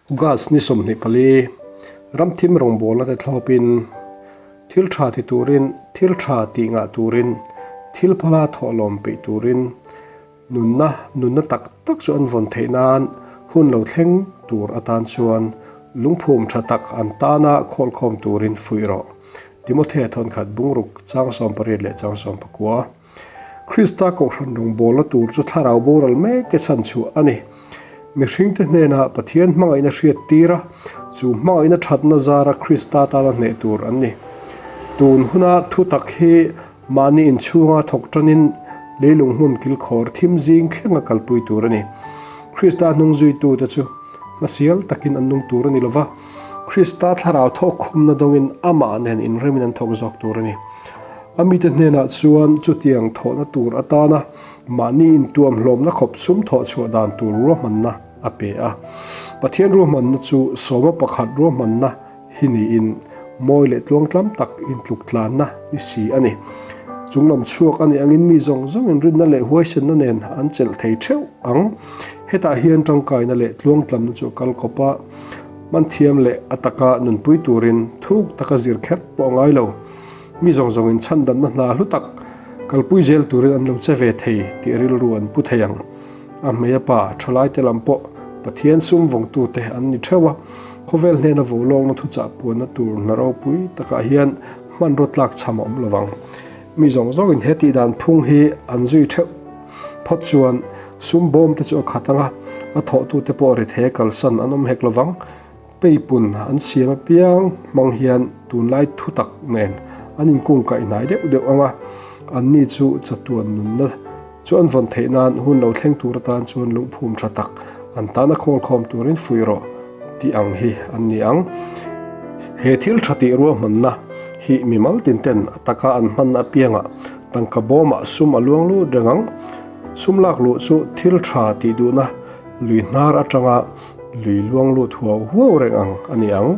August ni 24, Ramthim rawngbawlna te thlawpin, thil tha ti turin, thil tha tih ngah turin, thil phala thawhlawm peih turin, nunna, nunna tak tak chu an vawn theih nan hun lo thleng tur atan chuan lungphum tha tak an tana khawlkhawm turin fuih rawh. Timothea thawnkhat bungruk chang 18 leh chang 19. Krista kohhran rawngbawlna tur chu thlarau boral mek te chhan chhuah a ni. Mihringte hnenah Pathian hmangaihna hriat tir a, chu hmangaihna thatna zara Krista tana hneh tur an ni. Tun huna thutak hi mahni inchhunga thawk tanin leilung hmun kilkhawr thim zing thlenga kalpui tur a ni. Krista hnung zuitute chu hmasial takin an nung tur a ni lova, Krista thlarau thawkkhumna dawngin amah nen inremin an thawk zawk tur a ni. A mite hnenah chuan chutiang thawhna tur atana mahni intuam hlawmna khawp sum thawh chhuah dan tur ruahmanna a pe a. Pathian ruahmanna chu sawma pakhat ruahmanna hi niin mawi leh tluangtlam tak intluk tlanna ni si a ni. Chunglam chhuak a nih angin mi zawng zawngin rinna leh huaisenna nen an chelh thei theuh ang. Hetah hian tangkaina leh tluangtlamna chu a kal kawp a, hmanthiam leh a taka nunpui turin thuk taka zir kher pawh a ngai lo. Mi zawng zawngin chhandanna hna hlu tak kalpui zel turin an lo che ve thei tih rilru an pu thei ang. A hmei a pa, thalaite lam pawh Pathian sum vawngtute an ni theuh a, khawvel hnena volawkna thuchah puanna tur hna ropui takah hian hmanraw tlak chham a awm lo vang. Mi zawng zawngin he tihdan phung hi an zui theuh phawt chuan sum bawmte chu a khat ang a, a thawhtute pawh rithe kalsan an awm hek lo vang. Peipun an siam apiang hmang hian tunlai thutak nen an inkung kaih hnai deuh deuh ang a, anni chu chatuan nunna chu an vawn theih nan hun lo thleng tur atan chuan lungphum tha tak an tana khawlkhawm turin fuih rawh tih ang hi an ni ang. He thil tha tih ruahmanna hi mimal tin ten a taka an hmanna apiangah tangka bawmah sum a luang lut reng ang. Sum lak luh chu thil tha tih duhna lui hnar atanga Lui luang lut huau huau reng ang a ni ang.